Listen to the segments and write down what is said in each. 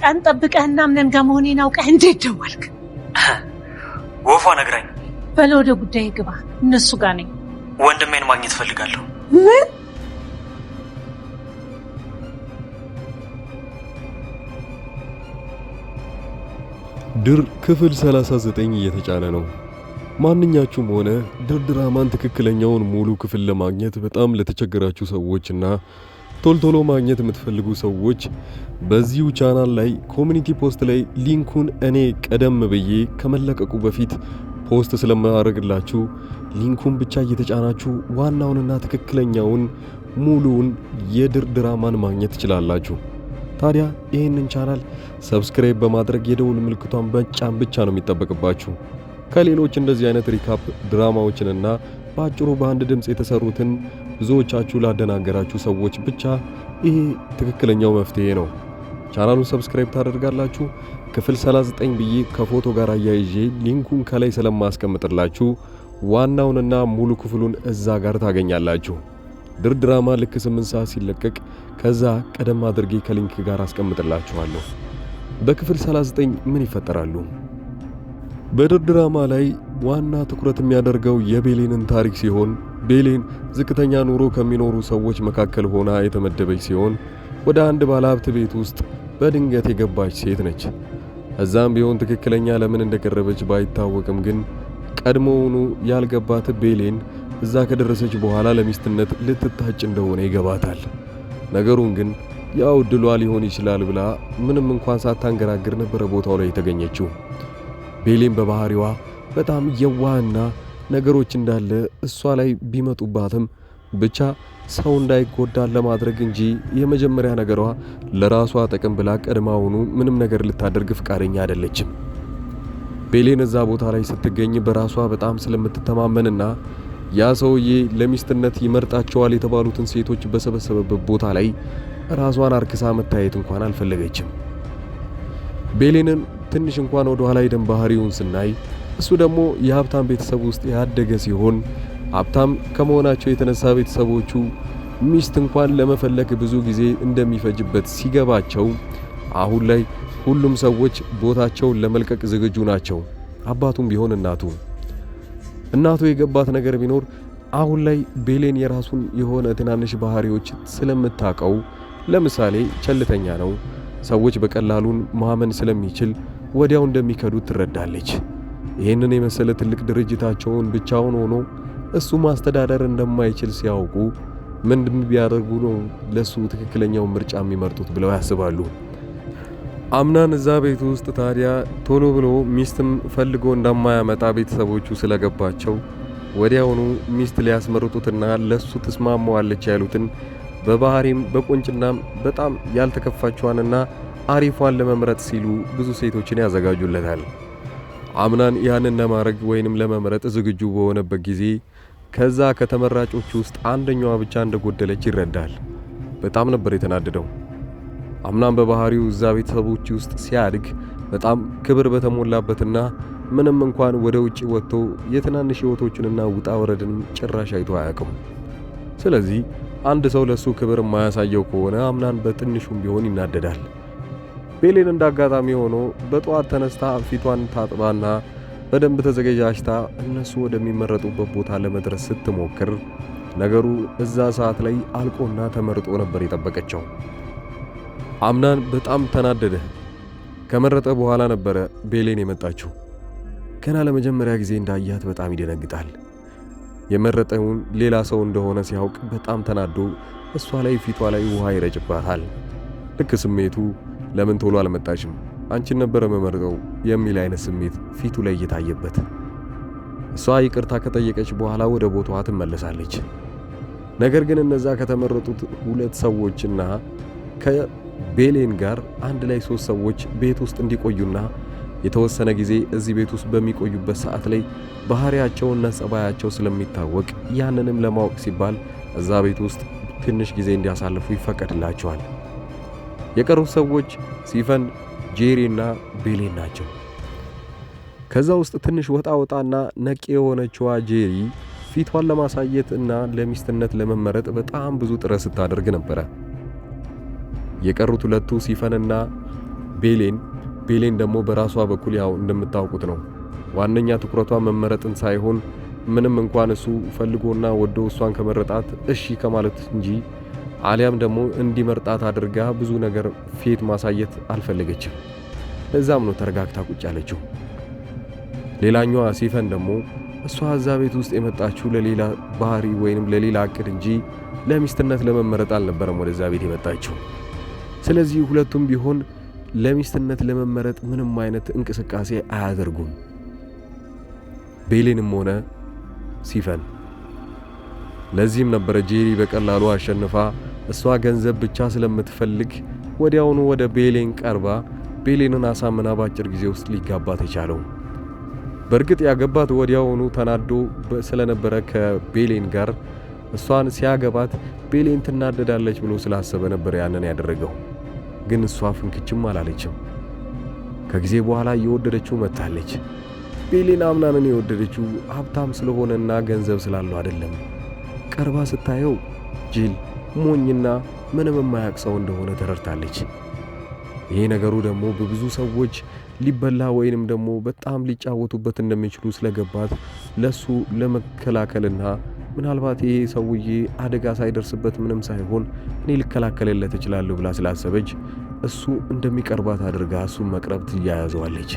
ቀን ጠብቀህና አምነን ጋር መሆኔን አውቀህ እንዴት ደወልክ? ወፏ ነግራኝ። በለ ወደ ጉዳይ ግባ። እነሱ ጋር ነኝ። ወንድሜን ማግኘት እፈልጋለሁ። ምን? ድር ክፍል 39 እየተጫነ ነው። ማንኛችሁም ሆነ ድር ድራማን ትክክለኛውን ሙሉ ክፍል ለማግኘት በጣም ለተቸገራችሁ ሰዎችና ቶሎ ቶሎ ማግኘት የምትፈልጉ ሰዎች በዚሁ ቻናል ላይ community post ላይ link ኡን እኔ ቀደም ብዬ ከመለቀቁ በፊት post ስለማደርግላችሁ link ኡን ብቻ እየተጫናችሁ ዋናውንና ትክክለኛውን ሙሉውን የድር ድራማን ማግኘት ትችላላችሁ። ታዲያ ይህንን channel subscribe በማድረግ የደውል ምልክቷን መጫን ብቻ ነው የሚጠበቅባችሁ። ከሌሎች እንደዚህ አይነት recap ድራማዎችንና በአጭሩ በአንድ ድምፅ የተሰሩትን ብዙዎቻችሁ ላደናገራችሁ ሰዎች ብቻ ይሄ ትክክለኛው መፍትሄ ነው። ቻናሉን subscribe ታደርጋላችሁ። ክፍል 39 ብዬ ከፎቶ ጋር አያይዤ link ኡን ከላይ ስለማስቀምጥላችሁ ዋናውንና ሙሉ ክፍሉን እዛ ጋር ታገኛላችሁ። ድር ድራማ ልክ 8 ሰዓት ሲለቀቅ ከዛ ቀደም አድርጌ ከ link ጋር አስቀምጥላችኋለሁ። በክፍል 39 ምን ይፈጠራሉ? በድር ድራማ ላይ ዋና ትኩረት የሚያደርገው የቤሌንን ታሪክ ሲሆን ቤሌን ዝቅተኛ ኑሮ ከሚኖሩ ሰዎች መካከል ሆና የተመደበች ሲሆን ወደ አንድ ባለሀብት ቤት ውስጥ በድንገት የገባች ሴት ነች። እዛም ቢሆን ትክክለኛ ለምን እንደቀረበች ባይታወቅም ግን ቀድሞውኑ ያልገባት ቤሌን እዛ ከደረሰች በኋላ ለሚስትነት ልትታጭ እንደሆነ ይገባታል። ነገሩን ግን ያው ድሏ ሊሆን ይችላል ብላ ምንም እንኳን ሳታንገራግር ነበረ ቦታው ላይ የተገኘችው። ቤሌን በባህሪዋ በጣም የዋህና ነገሮች እንዳለ እሷ ላይ ቢመጡባትም ብቻ ሰው እንዳይጎዳ ለማድረግ እንጂ የመጀመሪያ ነገሯ ለራሷ ጥቅም ብላ ቀድማውኑ ምንም ነገር ልታደርግ ፍቃደኛ አይደለችም። ቤሌን እዛ ቦታ ላይ ስትገኝ በራሷ በጣም ስለምትተማመንና ያ ሰውዬ ለሚስትነት ይመርጣቸዋል የተባሉትን ሴቶች በሰበሰበበት ቦታ ላይ ራሷን አርክሳ መታየት እንኳን አልፈለገችም። ቤሌንን ትንሽ እንኳን ወደ ኋላ ሄደን ባህሪውን ስናይ እሱ ደግሞ የሀብታም ቤተሰብ ውስጥ ያደገ ሲሆን ሀብታም ከመሆናቸው የተነሳ ቤተሰቦቹ ሚስት እንኳን ለመፈለግ ብዙ ጊዜ እንደሚፈጅበት ሲገባቸው አሁን ላይ ሁሉም ሰዎች ቦታቸውን ለመልቀቅ ዝግጁ ናቸው። አባቱም ቢሆን እናቱ የገባት ነገር ቢኖር አሁን ላይ ቤሌን የራሱን የሆነ ትናንሽ ባህሪዎች ስለምታውቀው፣ ለምሳሌ ቸልተኛ ነው፣ ሰዎች በቀላሉን ማመን ስለሚችል ወዲያው እንደሚከዱት ትረዳለች። ይህንን የመሰለ ትልቅ ድርጅታቸውን ብቻውን ሆኖ እሱ ማስተዳደር እንደማይችል ሲያውቁ ምንድን ቢያደርጉ ነው ለሱ ትክክለኛውን ምርጫ የሚመርጡት ብለው ያስባሉ። አምናን እዛ ቤት ውስጥ ታዲያ ቶሎ ብሎ ሚስትም ፈልጎ እንደማያመጣ ቤተሰቦቹ ስለገባቸው ወዲያውኑ ሚስት ሊያስመርጡትና ለሱ ትስማማዋለች ያሉትን በባህሪም በቁንጭናም በጣም ያልተከፋችዋንና አሪፏን ለመምረጥ ሲሉ ብዙ ሴቶችን ያዘጋጁለታል። አምናን ያንን ለማድረግ ወይንም ለመምረጥ ዝግጁ በሆነበት ጊዜ ከዛ ከተመራጮች ውስጥ አንደኛዋ ብቻ እንደጎደለች ይረዳል። በጣም ነበር የተናደደው። አምናን በባህሪው እዛ ቤተሰቦች ውስጥ ሲያድግ በጣም ክብር በተሞላበትና ምንም እንኳን ወደ ውጪ ወጥቶ የትናንሽ ሕይወቶችንና ውጣ ወረድንም ጭራሽ አይቶ አያውቅም። ስለዚህ አንድ ሰው ለሱ ክብር የማያሳየው ከሆነ አምናን በትንሹም ቢሆን ይናደዳል። ቤሌን እንዳጋጣሚ ሆኖ በጠዋት ተነስታ ፊቷን ታጥባና በደንብ ተዘገጃጅታ እነሱ ወደሚመረጡበት ቦታ ለመድረስ ስትሞክር ነገሩ እዛ ሰዓት ላይ አልቆና ተመርጦ ነበር የጠበቀቸው። አምናን በጣም ተናደደ። ከመረጠ በኋላ ነበረ ቤሌን የመጣችው። ገና ለመጀመሪያ ጊዜ እንዳያት በጣም ይደነግጣል። የመረጠውን ሌላ ሰው እንደሆነ ሲያውቅ በጣም ተናዶ እሷ ላይ ፊቷ ላይ ውሃ ይረጭባታል። ልክ ስሜቱ ለምን ቶሎ አልመጣሽም፣ አንቺን ነበረ መመርጠው የሚል አይነት ስሜት ፊቱ ላይ እየታየበት፣ እሷ ይቅርታ ከጠየቀች በኋላ ወደ ቦታዋ ትመለሳለች። ነገር ግን እነዛ ከተመረጡት ሁለት ሰዎችና ከቤሌን ጋር አንድ ላይ ሶስት ሰዎች ቤት ውስጥ እንዲቆዩና የተወሰነ ጊዜ እዚህ ቤት ውስጥ በሚቆዩበት ሰዓት ላይ ባህሪያቸውና ጸባያቸው ስለሚታወቅ ያንንም ለማወቅ ሲባል እዛ ቤት ውስጥ ትንሽ ጊዜ እንዲያሳልፉ ይፈቀድላቸዋል። የቀሩት ሰዎች ሲፈን፣ ጄሪ እና ቤሌን ናቸው። ከዛ ውስጥ ትንሽ ወጣ ወጣና ነቂ የሆነችዋ ጄሪ ፊቷን ለማሳየት እና ለሚስትነት ለመመረጥ በጣም ብዙ ጥረት ስታደርግ ነበረ። የቀሩት ሁለቱ ሲፈንና ቤሌን፣ ቤሌን ደግሞ በራሷ በኩል ያው እንደምታውቁት ነው። ዋነኛ ትኩረቷ መመረጥን ሳይሆን ምንም እንኳን እሱ ፈልጎና ወዶ እሷን ከመረጣት እሺ ከማለት እንጂ አሊያም ደግሞ እንዲመርጣት አድርጋ ብዙ ነገር ፊት ማሳየት አልፈለገችም። ለዛም ነው ተረጋግታ ቁጭ ያለችው። ሌላኛዋ ሲፈን ደግሞ እሷ እዛ ቤት ውስጥ የመጣችው ለሌላ ባህሪ ወይንም ለሌላ እቅድ እንጂ ለሚስትነት ለመመረጥ አልነበረም ወደዛ ቤት የመጣችው። ስለዚህ ሁለቱም ቢሆን ለሚስትነት ለመመረጥ ምንም አይነት እንቅስቃሴ አያደርጉም፣ ቤሌንም ሆነ ሲፈን። ለዚህም ነበረ ጄሪ በቀላሉ አሸንፋ እሷ ገንዘብ ብቻ ስለምትፈልግ ወዲያውኑ ወደ ቤሌን ቀርባ ቤሌንን አሳምና በአጭር ጊዜ ውስጥ ሊጋባት የቻለው። በእርግጥ ያገባት ወዲያውኑ ተናዶ ስለነበረ ከቤሌን ጋር እሷን ሲያገባት ቤሌን ትናደዳለች ብሎ ስላሰበ ነበር ያንን ያደረገው። ግን እሷ ፍንክችም አላለችም። ከጊዜ በኋላ እየወደደችው መጥታለች። ቤሌን አምናንን የወደደችው ሀብታም ስለሆነና ገንዘብ ስላለው አይደለም። ቀርባ ስታየው ጅል፣ ሞኝና ምንም የማያውቅ ሰው እንደሆነ ተረድታለች። ይሄ ነገሩ ደግሞ በብዙ ሰዎች ሊበላ ወይንም ደግሞ በጣም ሊጫወቱበት እንደሚችሉ ስለገባት ለሱ ለመከላከልና ምናልባት ይሄ ሰውዬ አደጋ ሳይደርስበት ምንም ሳይሆን እኔ ልከላከልለት እችላለሁ ብላ ስላሰበች እሱ እንደሚቀርባት አድርጋ እሱን መቅረብ ትያያዘዋለች።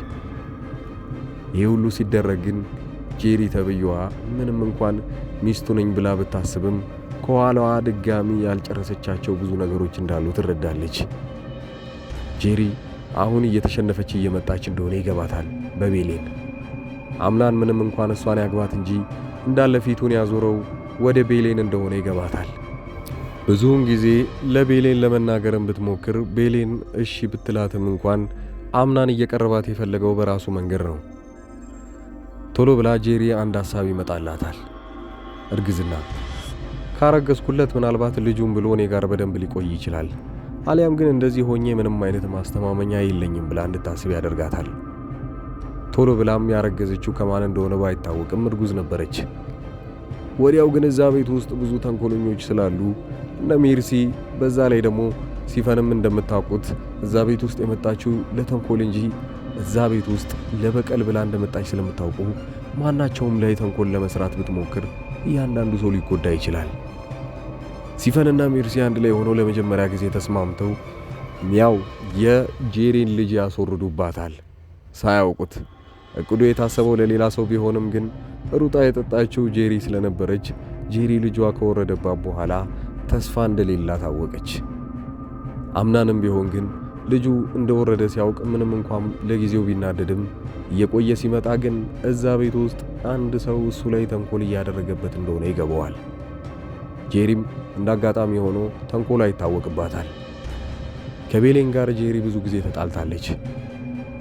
ይህ ሁሉ ሲደረግ ግን ጄሪ ተብዬዋ ምንም እንኳን ሚስቱ ነኝ ብላ ብታስብም ከኋላዋ ድጋሚ ያልጨረሰቻቸው ብዙ ነገሮች እንዳሉ ትረዳለች። ጄሪ አሁን እየተሸነፈች እየመጣች እንደሆነ ይገባታል በቤሌን። አምናን ምንም እንኳን እሷን ያግባት እንጂ እንዳለ ፊቱን ያዞረው ወደ ቤሌን እንደሆነ ይገባታል። ብዙውን ጊዜ ለቤሌን ለመናገርም ብትሞክር ቤሌን እሺ ብትላትም እንኳን አምናን እየቀረባት የፈለገው በራሱ መንገድ ነው። ቶሎ ብላ ጄሪ አንድ ሐሳብ ይመጣላታል። እርግዝና። ካረገዝኩለት ምናልባት ልጁን ብሎ እኔ ጋር በደንብ ሊቆይ ይችላል፣ አሊያም ግን እንደዚህ ሆኜ ምንም አይነት ማስተማመኛ የለኝም ብላ እንድታስብ ያደርጋታል። ቶሎ ብላም ያረገዘችው ከማን እንደሆነ ባይታወቅም እርጉዝ ነበረች። ወዲያው ግን እዛ ቤት ውስጥ ብዙ ተንኮለኞች ስላሉ እነ ሜርሲ፣ በዛ ላይ ደግሞ ሲፈንም እንደምታውቁት እዛ ቤት ውስጥ የመጣችው ለተንኮል እንጂ እዛ ቤት ውስጥ ለበቀል ብላ እንደመጣች ስለምታውቁ ማናቸውም ላይ ተንኮል ለመስራት ብትሞክር እያንዳንዱ ሰው ሊጎዳ ይችላል። ሲፈንና ሜርሲ አንድ ላይ ሆነው ለመጀመሪያ ጊዜ ተስማምተው ያው የጄሪን ልጅ ያስወርዱባታል ሳያውቁት። እቅዱ የታሰበው ለሌላ ሰው ቢሆንም ግን ሩጣ የጠጣችው ጄሪ ስለነበረች ጄሪ ልጇ ከወረደባት በኋላ ተስፋ እንደሌላ ታወቀች። አምናንም ቢሆን ግን ልጁ እንደወረደ ሲያውቅ ምንም እንኳን ለጊዜው ቢናደድም እየቆየ ሲመጣ ግን እዛ ቤት ውስጥ አንድ ሰው እሱ ላይ ተንኮል እያደረገበት እንደሆነ ይገባዋል። ጄሪም እንደ አጋጣሚ ሆኖ ተንኮሏ ይታወቅባታል። ከቤሌን ጋር ጄሪ ብዙ ጊዜ ተጣልታለች።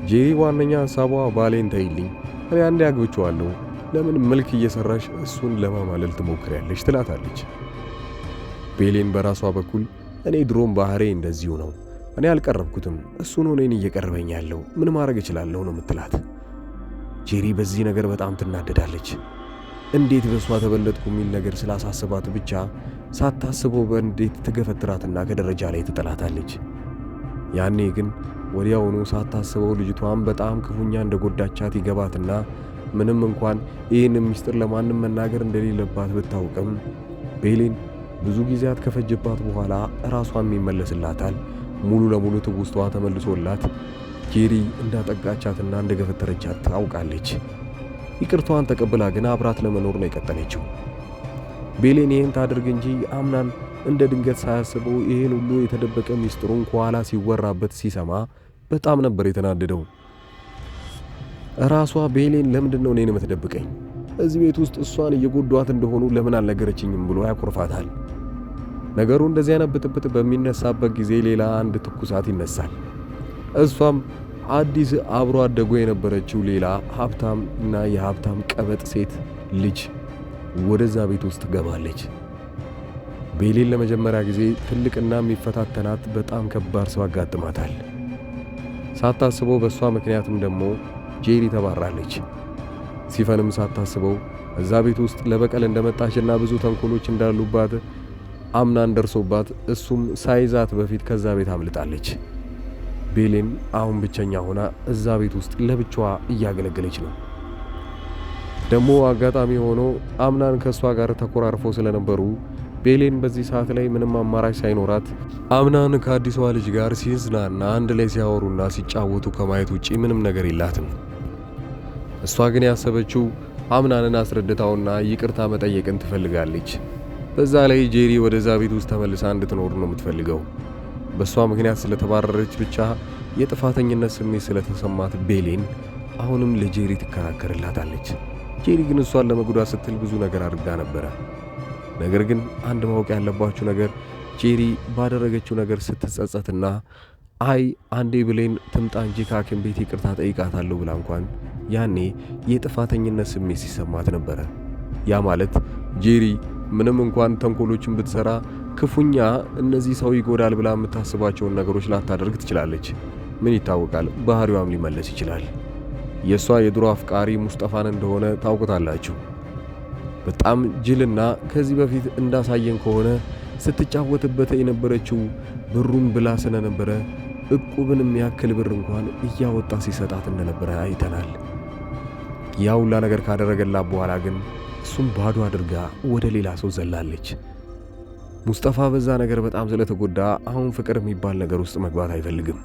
ጄሪ ዋነኛ ሀሳቧ ባሌን ተይልኝ፣ እኔ አንዴ አግብቼዋለሁ፣ ለምን መልክ እየሰራሽ እሱን ለማማለል ትሞክሪያለሽ? ትላታለች። ቤሌን በራሷ በኩል እኔ ድሮም ባህሬ እንደዚሁ ነው፣ እኔ አልቀረብኩትም፣ እሱ ነው እኔን እየቀረበኝ ያለው፣ ምን ማድረግ እችላለሁ ነው የምትላት። ጄሪ በዚህ ነገር በጣም ትናደዳለች። እንዴት በእሷ ተበለጥኩ የሚል ነገር ስላሳስባት ብቻ ሳታስበው በእንዴት ትገፈትራትና ከደረጃ ላይ ትጥላታለች። ያኔ ግን ወዲያውኑ ሳታስበው ልጅቷን በጣም ክፉኛ እንደጎዳቻት ይገባትና ምንም እንኳን ይህን ምስጢር ለማንም መናገር እንደሌለባት ብታውቅም ቤሌን ብዙ ጊዜያት ከፈጀባት በኋላ ራሷም ይመለስላታል። ሙሉ ለሙሉ ትውስቷ ተመልሶላት ጄሪ እንዳጠቃቻትና እንደገፈተረቻት ታውቃለች። ይቅርታዋን ተቀብላ ግን አብራት ለመኖር ነው የቀጠለችው። ቤሌን ይህን ታድርግ እንጂ አምናን እንደ ድንገት ሳያስበው ይህን ሁሉ የተደበቀ ሚስጥሩን ከኋላ ሲወራበት ሲሰማ በጣም ነበር የተናደደው። ራሷ ቤሌን ለምንድን ነው እኔን የምትደብቀኝ? እዚህ ቤት ውስጥ እሷን እየጎዷት እንደሆኑ ለምን አልነገረችኝም ብሎ ያኮርፋታል። ነገሩ እንደዚህ አይነት ብጥብጥ በሚነሳበት ጊዜ ሌላ አንድ ትኩሳት ይነሳል። እሷም አዲስ አብሮ አደጎ የነበረችው ሌላ ሀብታም እና የሀብታም ቀበጥ ሴት ልጅ ወደዛ ቤት ውስጥ ትገባለች። ቤሌን ለመጀመሪያ ጊዜ ትልቅና የሚፈታተናት በጣም ከባድ ሰው አጋጥማታል። ሳታስበው በእሷ ምክንያትም ደግሞ ጄሪ ተባራለች። ሲፈንም ሳታስበው እዛ ቤት ውስጥ ለበቀል እንደመጣችና ብዙ ተንኮሎች እንዳሉባት አምናን ደርሶባት እሱም ሳይዛት በፊት ከዛ ቤት አምልጣለች። ቤሌን አሁን ብቸኛ ሆና እዛ ቤት ውስጥ ለብቻዋ እያገለገለች ነው። ደግሞ አጋጣሚ ሆኖ አምናን ከእሷ ጋር ተኮራርፎ ስለነበሩ ቤሌን በዚህ ሰዓት ላይ ምንም አማራጭ ሳይኖራት አምናን ከአዲሷ ልጅ ጋር ሲዝናና አንድ ላይ ሲያወሩና ሲጫወቱ ከማየት ውጪ ምንም ነገር የላትም። እሷ ግን ያሰበችው አምናንን አስረድታውና ይቅርታ መጠየቅን ትፈልጋለች። በዛ ላይ ጄሪ ወደዛ ቤት ውስጥ ተመልሳ እንድትኖር ነው የምትፈልገው። በእሷ ምክንያት ስለተባረረች ብቻ የጥፋተኝነት ስሜት ስለተሰማት ቤሌን አሁንም ለጄሪ ትከራከርላታለች። ጄሪ ግን እሷን ለመጉዳት ስትል ብዙ ነገር አድርጋ ነበረ። ነገር ግን አንድ ማወቅ ያለባችሁ ነገር ጄሪ ባደረገችው ነገር ስትጸጸትና አይ አንዴ ብሌን ትምጣ እንጂ ከሐኪም ቤት ይቅርታ ጠይቃታለሁ ብላ እንኳን ያኔ የጥፋተኝነት ስሜት ሲሰማት ነበረ። ያ ማለት ጄሪ ምንም እንኳን ተንኮሎችን ብትሰራ ክፉኛ እነዚህ ሰው ይጎዳል ብላ የምታስባቸውን ነገሮች ላታደርግ ትችላለች። ምን ይታወቃል፣ ባህሪዋም ሊመለስ ይችላል። የእሷ የድሮ አፍቃሪ ሙስጠፋን እንደሆነ ታውቁታላችሁ። በጣም ጅልና ከዚህ በፊት እንዳሳየን ከሆነ ስትጫወትበት የነበረችው ብሩን ብላ ስለነበረ እቁብን ያክል ብር እንኳን እያወጣ ሲሰጣት እንደነበረ አይተናል። ያ ሁላ ነገር ካደረገላት በኋላ ግን እሱም ባዶ አድርጋ ወደ ሌላ ሰው ዘላለች። ሙስጠፋ በዛ ነገር በጣም ስለተጎዳ አሁን ፍቅር የሚባል ነገር ውስጥ መግባት አይፈልግም።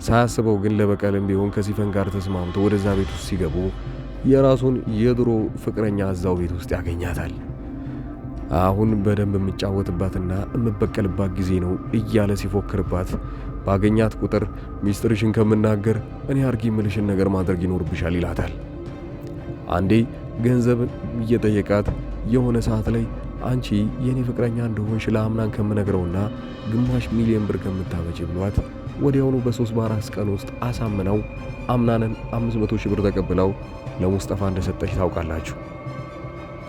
ሳያስበው ግን ለበቀልም ቢሆን ከሲፈን ጋር ተስማምቶ ወደዛ ቤት ውስጥ ሲገቡ የራሱን የድሮ ፍቅረኛ እዛው ቤት ውስጥ ያገኛታል። አሁን በደንብ የምጫወትባትና የምበቀልባት ጊዜ ነው እያለ ሲፎክርባት ባገኛት ቁጥር ሚስጥርሽን ከምናገር እኔ አርጊ የምልሽን ነገር ማድረግ ይኖርብሻል ይላታል። አንዴ ገንዘብ እየጠየቃት የሆነ ሰዓት ላይ አንቺ የኔ ፍቅረኛ እንደሆንሽ ለአምናን ከምነግረውና 500,000 ብር ከምታመጪ ብሏት ወዲያውኑ በ3 በ4 ቀን ውስጥ አሳምነው አምናንን 500,000 ብር ተቀብለው ለሙስጠፋ እንደሰጠች ታውቃላችሁ።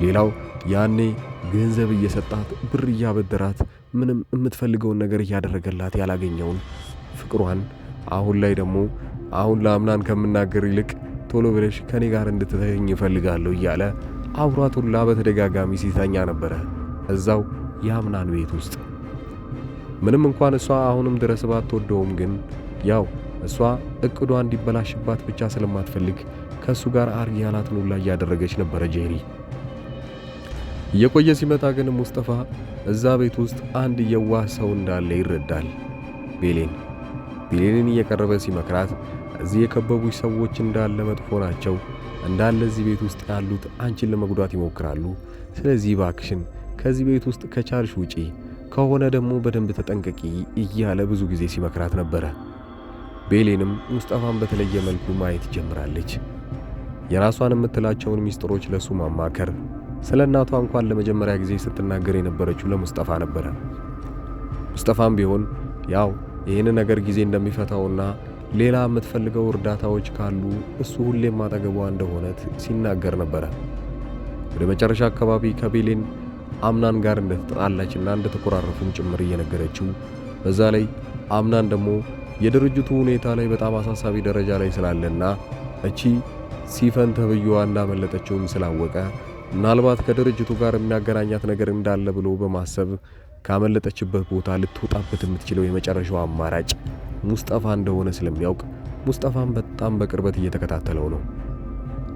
ሌላው ያኔ ገንዘብ እየሰጣት ብር እያበደራት ምንም የምትፈልገውን ነገር እያደረገላት ያላገኘውን ፍቅሯን አሁን ላይ ደግሞ አሁን ለአምናን ከምናገር ይልቅ ቶሎ ብለሽ ከኔ ጋር እንድትተኝ እፈልጋለሁ እያለ አብሯት ሁላ በተደጋጋሚ ሲተኛ ነበረ እዛው የአምናን ቤት ውስጥ። ምንም እንኳን እሷ አሁንም ድረስ ባትወደውም ግን ያው እሷ እቅዷ እንዲበላሽባት ብቻ ስለማትፈልግ ከእሱ ጋር አርጊ ያላትን ሁላ እያደረገች ነበረ ጄሪ። እየቆየ ሲመጣ ግን ሙስጠፋ እዛ ቤት ውስጥ አንድ የዋህ ሰው እንዳለ ይረዳል። ቤሌንን እየቀረበ ሲመክራት እዚህ የከበቡሽ ሰዎች እንዳለ መጥፎ ናቸው፣ እንዳለ እዚህ ቤት ውስጥ ያሉት አንቺን ለመጉዳት ይሞክራሉ። ስለዚህ እባክሽን ከዚህ ቤት ውስጥ ከቻልሽ ውጪ፣ ከሆነ ደግሞ በደንብ ተጠንቀቂ እያለ ብዙ ጊዜ ሲመክራት ነበረ። ቤሌንም ሙስጠፋን በተለየ መልኩ ማየት ጀምራለች። የራሷን የምትላቸውን ሚስጥሮች ለሱ ማማከር፣ ስለ እናቷ እንኳን ለመጀመሪያ ጊዜ ስትናገር የነበረችው ለሙስጠፋ ነበረ። ሙስጠፋም ቢሆን ያው ይህን ነገር ጊዜ እንደሚፈታውና ሌላ የምትፈልገው እርዳታዎች ካሉ እሱ ሁሌም አጠገቧ እንደሆነ ሲናገር ነበረ። ወደ መጨረሻ አካባቢ ከቤሌን አምናን ጋር እንደተጣላችና እንደተኮራረፉም ጭምር እየነገረችው፣ በዛ ላይ አምናን ደግሞ የድርጅቱ ሁኔታ ላይ በጣም አሳሳቢ ደረጃ ላይ ስላለና እቺ ሲፈን ተብዬዋ እንዳመለጠችውም ስላወቀ ምናልባት ከድርጅቱ ጋር የሚያገናኛት ነገር እንዳለ ብሎ በማሰብ ካመለጠችበት ቦታ ልትወጣበት የምትችለው የመጨረሻው አማራጭ ሙስጠፋ እንደሆነ ስለሚያውቅ ሙስጠፋን በጣም በቅርበት እየተከታተለው ነው።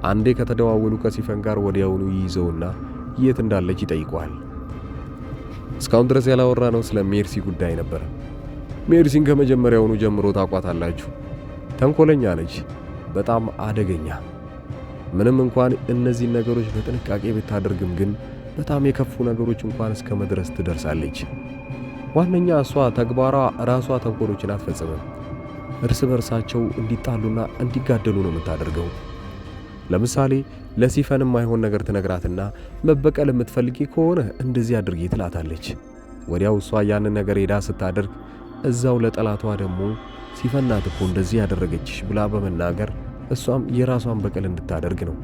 አንዴ ከተደዋወሉ ከሲፈን ጋር ወዲያውኑ ይይዘውና የት እንዳለች ይጠይቀዋል። እስካሁን ድረስ ያላወራነው ስለ ሜርሲ ጉዳይ ነበር። ሜርሲን ከመጀመሪያውኑ ጀምሮ ታውቋታላችሁ። ተንኮለኛ ነች፣ በጣም አደገኛ። ምንም እንኳን እነዚህን ነገሮች በጥንቃቄ ብታደርግም ግን በጣም የከፉ ነገሮች እንኳን እስከ መድረስ ትደርሳለች። ዋነኛ እሷ ተግባሯ ራሷ ተንኮሎችን አትፈጽምም። እርስ በርሳቸው እንዲጣሉና እንዲጋደሉ ነው የምታደርገው። ለምሳሌ ለሲፈን የማይሆን ነገር ትነግራትና መበቀል የምትፈልጊ ከሆነ እንደዚህ አድርጊ ትላታለች። ወዲያው እሷ ያንን ነገር ሄዳ ስታደርግ እዛው ለጠላቷ ደግሞ ሲፈን ናት እኮ እንደዚህ ያደረገችሽ ብላ በመናገር እሷም የራሷን በቀል እንድታደርግ ነው።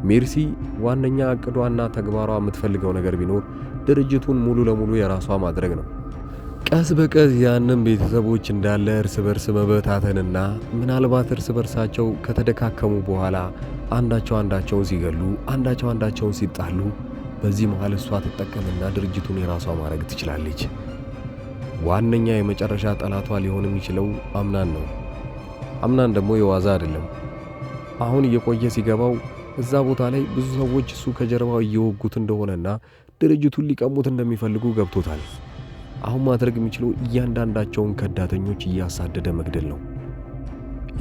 ሜርሲ ዋነኛ እቅዷና ተግባሯ የምትፈልገው ነገር ቢኖር ድርጅቱን ሙሉ ለሙሉ የራሷ ማድረግ ነው። ቀስ በቀስ ያንን ቤተሰቦች እንዳለ እርስ በርስ መበታተንና ምናልባት እርስ በርሳቸው ከተደካከሙ በኋላ አንዳቸው አንዳቸውን ሲገሉ፣ አንዳቸው አንዳቸውን ሲጣሉ፣ በዚህ መሃል እሷ ትጠቀምና ድርጅቱን የራሷ ማድረግ ትችላለች። ዋነኛ የመጨረሻ ጠላቷ ሊሆን የሚችለው አምናን ነው። አምናን ደግሞ የዋዛ አይደለም። አሁን እየቆየ ሲገባው እዛ ቦታ ላይ ብዙ ሰዎች እሱ ከጀርባው እየወጉት እንደሆነና ድርጅቱን ሊቀሙት እንደሚፈልጉ ገብቶታል። አሁን ማድረግ የሚችለው እያንዳንዳቸውን ከዳተኞች እያሳደደ መግደል ነው።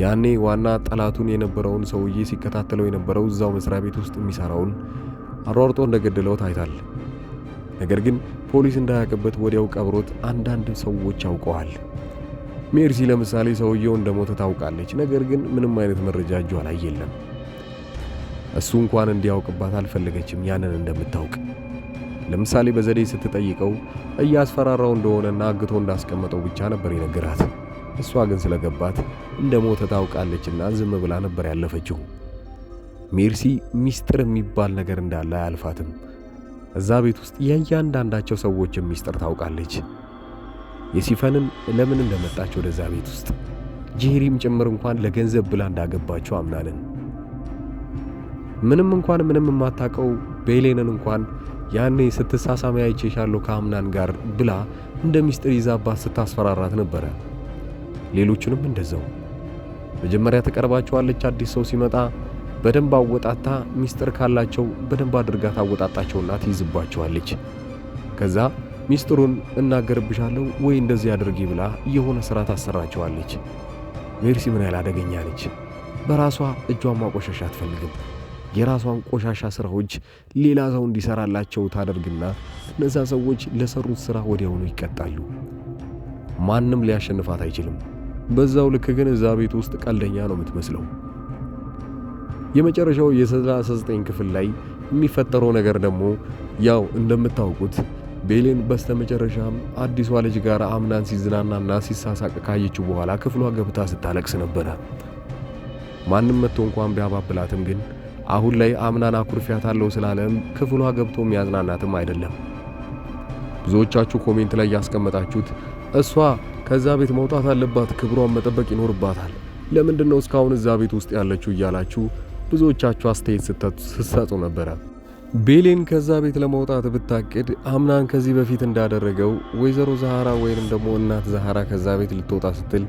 ያኔ ዋና ጠላቱን የነበረውን ሰውዬ ሲከታተለው የነበረው እዛው መስሪያ ቤት ውስጥ የሚሰራውን አሯርጦ እንደገደለው ታይታል። ነገር ግን ፖሊስ እንዳያውቅበት ወዲያው ቀብሮት አንዳንድ ሰዎች አውቀዋል። ሜርሲ ለምሳሌ ሰውየው እንደሞተ ታውቃለች። ነገር ግን ምንም አይነት መረጃ እጇ ላይ የለም። እሱ እንኳን እንዲያውቅባት አልፈለገችም ያንን እንደምታውቅ። ለምሳሌ በዘዴ ስትጠይቀው እያስፈራራው እንደሆነና አግቶ እንዳስቀመጠው ብቻ ነበር የነገራት። እሷ ግን ስለገባት እንደሞተ ታውቃለችና ዝም ብላ ነበር ያለፈችው። ሜርሲ ሚስጥር የሚባል ነገር እንዳለ አያልፋትም። እዛ ቤት ውስጥ የእያንዳንዳቸው ሰዎች ሚስጥር ታውቃለች። የሲፈንን ለምን እንደመጣች ወደዛ ቤት ውስጥ ጄሪም ጭምር እንኳን ለገንዘብ ብላ እንዳገባቸው አምናንን ምንም እንኳን ምንም የማታውቀው ቤሌንን እንኳን ያኔ ስትሳሳሚ አይቼሻለሁ ከአምናን ጋር ብላ እንደ ሚስጥር ይዛባት ስታስፈራራት ነበረ። ሌሎቹንም እንደዛው መጀመሪያ ትቀርባቸዋለች። አዲስ ሰው ሲመጣ በደንብ አወጣታ ሚስጥር ካላቸው በደንብ አድርጋ ታወጣጣቸውና ትይዝባቸዋለች። ከዛ ሚስጥሩን እናገርብሻለሁ ወይ እንደዚህ አድርጊ ብላ የሆነ ስራ ታሰራቸዋለች። ሜርሲ ምን ያህል አደገኛ ነች! በራሷ እጇን ማቆሸሽ አትፈልግም። የራሷን ቆሻሻ ስራዎች ሌላ ሰው እንዲሰራላቸው ታደርግና እነዛ ሰዎች ለሰሩት ስራ ወዲያውኑ ይቀጣሉ። ማንም ሊያሸንፋት አይችልም። በዛው ልክ ግን እዛ ቤት ውስጥ ቀልደኛ ነው የምትመስለው። የመጨረሻው የ39 ክፍል ላይ የሚፈጠረው ነገር ደግሞ ያው እንደምታውቁት ቤሌን በስተመጨረሻም አዲሷ ልጅ ጋር አምናን ሲዝናናና ሲሳሳቅ ካየችው በኋላ ክፍሏ ገብታ ስታለቅስ ነበረ። ማንም መጥቶ እንኳን ቢያባብላትም ግን አሁን ላይ አምናን አኩርፊያታለሁ ስላለም ክፍሏ ገብቶ የሚያዝናናትም አይደለም። ብዙዎቻችሁ comment ላይ ያስቀመጣችሁት እሷ ከዛ ቤት መውጣት አለባት፣ ክብሯን መጠበቅ ይኖርባታል፣ ለምንድን ነው እስካሁን እዛ ቤት ውስጥ ያለችው እያላችሁ ብዙዎቻችሁ አስተያየት ስትሰጡ ነበረ። ቤሌን ከዛ ቤት ለመውጣት ብታቅድ አምናን ከዚህ በፊት እንዳደረገው ወይዘሮ ዛሃራ ወይንም ደግሞ እናት ዛሃራ ከዛ ቤት ልትወጣ ስትል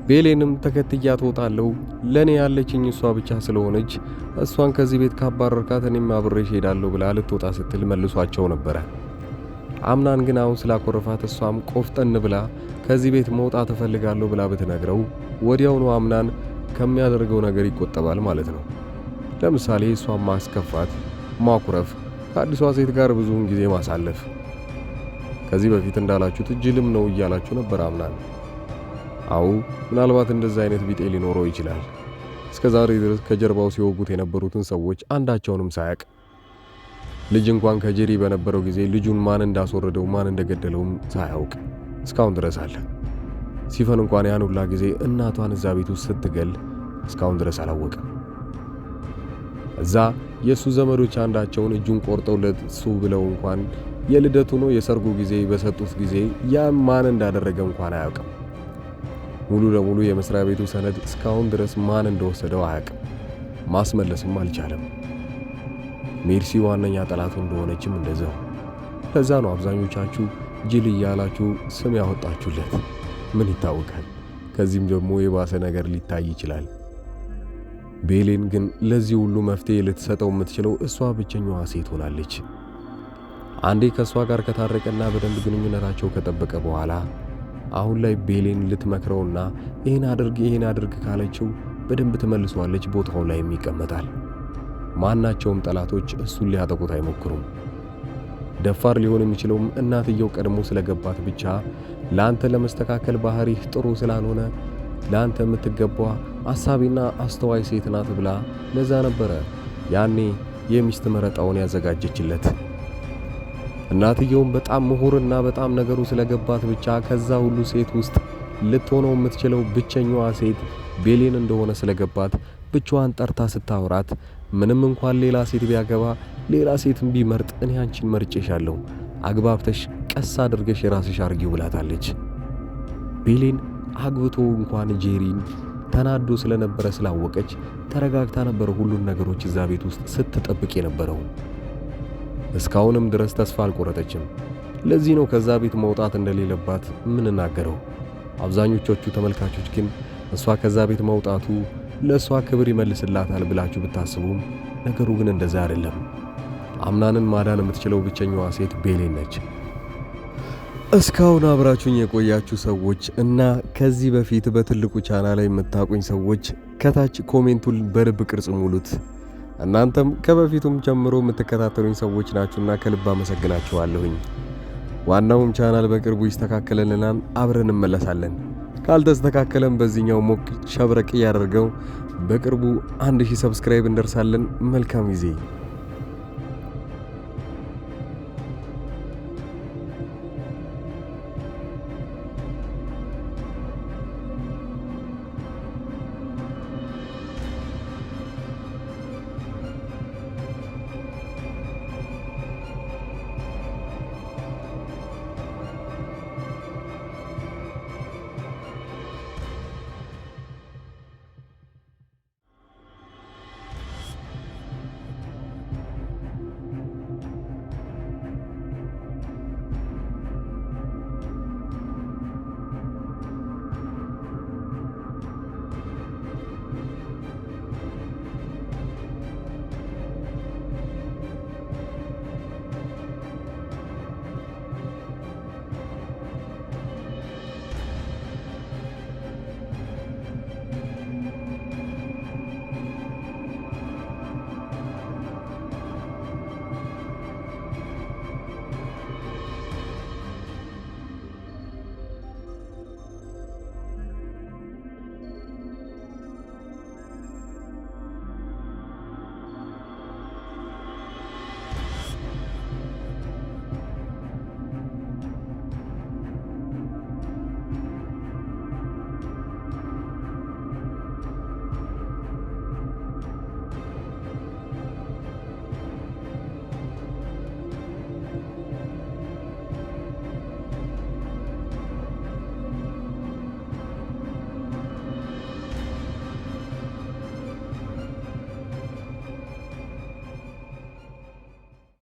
ቤሌንም ተከትያ ትወጣለሁ፣ ለኔ ያለችኝ እሷ ብቻ ስለሆነች እሷን ከዚህ ቤት ካባረርካት እኔም አብሬሽ ሄዳለሁ ብላ ልትወጣ ስትል መልሷቸው ነበረ። አምናን ግን አሁን ስላኮረፋት እሷም ቆፍጠን ብላ ከዚህ ቤት መውጣት እፈልጋለሁ ብላ ብትነግረው ወዲያውኑ አምናን ከሚያደርገው ነገር ይቆጠባል ማለት ነው። ለምሳሌ እሷን ማስከፋት፣ ማኩረፍ፣ ከአዲሷ ሴት ጋር ብዙውን ጊዜ ማሳለፍ። ከዚህ በፊት እንዳላችሁት ጅልም ነው እያላችሁ ነበር አምናን። አዎ ምናልባት እንደዛ አይነት ቢጤ ሊኖረው ይችላል። እስከ ዛሬ ድረስ ከጀርባው ሲወጉት የነበሩትን ሰዎች አንዳቸውንም ሳያቅ ልጅ እንኳን ከጄሪ በነበረው ጊዜ ልጁን ማን እንዳስወረደው ማን እንደገደለውም ሳያውቅ እስካሁን ድረስ አለ። ሲፈን እንኳን ያን ሁላ ጊዜ እናቷን እዛ ቤት ውስጥ ስትገል እስካሁን ድረስ አላወቀም። እዛ የእሱ ዘመዶች አንዳቸውን እጁን ቆርጠው ለሱ ብለው እንኳን የልደቱ ነው የሰርጉ ጊዜ በሰጡት ጊዜ ያን ማን እንዳደረገ እንኳን አያውቅም። ሙሉ ለሙሉ የመስሪያ ቤቱ ሰነድ እስካሁን ድረስ ማን እንደወሰደው አያውቅም። ማስመለስም አልቻለም። ሜርሲ ዋነኛ ጠላቱ እንደሆነችም እንደዛው። ለዛ ነው አብዛኞቻችሁ ጅል እያላችሁ ስም ያወጣችሁለት። ምን ይታወቃል፣ ከዚህም ደግሞ የባሰ ነገር ሊታይ ይችላል። ቤሌን ግን ለዚህ ሁሉ መፍትሄ ልትሰጠው የምትችለው እሷ ብቸኛዋ ሴት ሆናለች። አንዴ ከእሷ ጋር ከታረቀና በደንብ ግንኙነታቸው ከጠበቀ በኋላ አሁን ላይ ቤሌን ልትመክረውና ይህን አድርግ ይህን አድርግ ካለችው በደንብ ትመልሰዋለች፣ ቦታው ላይም ይቀመጣል። ማናቸውም ጠላቶች እሱን ሊያጠቁት አይሞክሩም። ደፋር ሊሆን የሚችለውም እናትየው ቀድሞ ስለገባት ብቻ፣ ለአንተ ለመስተካከል ባህሪህ ጥሩ ስላልሆነ ለአንተ የምትገባ አሳቢና አስተዋይ ሴት ናት ብላ ለዛ ነበረ ያኔ የሚስት መረጣውን ያዘጋጀችለት። እናትየውም በጣም ምሁርና በጣም ነገሩ ስለገባት ብቻ ከዛ ሁሉ ሴት ውስጥ ልትሆነው የምትችለው ብቸኛዋ ሴት ቤሌን እንደሆነ ስለገባት ብቻዋን ጠርታ ስታወራት፣ ምንም እንኳን ሌላ ሴት ቢያገባ፣ ሌላ ሴትም ቢመርጥ፣ እኔ አንቺን መርጬሻለሁ፣ አግባብተሽ ቀስ አድርገሽ የራስሽ አርጊው ብላታለች። ቤሌን አግብቶ እንኳን ጄሪን ተናዶ ስለነበረ ስላወቀች ተረጋግታ ነበረ ሁሉን ነገሮች እዛ ቤት ውስጥ ስትጠብቅ የነበረው። እስካሁንም ድረስ ተስፋ አልቆረጠችም። ለዚህ ነው ከዛ ቤት መውጣት እንደሌለባት የምንናገረው። አብዛኞቻችሁ ተመልካቾች ግን እሷ ከዛ ቤት መውጣቱ ለእሷ ክብር ይመልስላታል ብላችሁ ብታስቡም ነገሩ ግን እንደዛ አይደለም። አምናንን ማዳን የምትችለው ብቸኛዋ ሴት ቤሌን ነች። እስካሁን አብራችሁኝ የቆያችሁ ሰዎች እና ከዚህ በፊት በትልቁ ቻናል ላይ የምታውቁኝ ሰዎች ከታች comment ኡን በልብ ቅርጽ ሙሉት። እናንተም ከበፊቱም ጀምሮ የምትከታተሉኝ ሰዎች ናችሁና ከልብ አመሰግናችኋለሁኝ። ዋናውም ቻናል በቅርቡ ይስተካከልልናል፣ አብረን እንመለሳለን። ካልተስተካከለም በዚህኛው ሞቅ ሸብረቅ እያደርገው በቅርቡ 1000 subscribe እንደርሳለን። መልካም ጊዜ።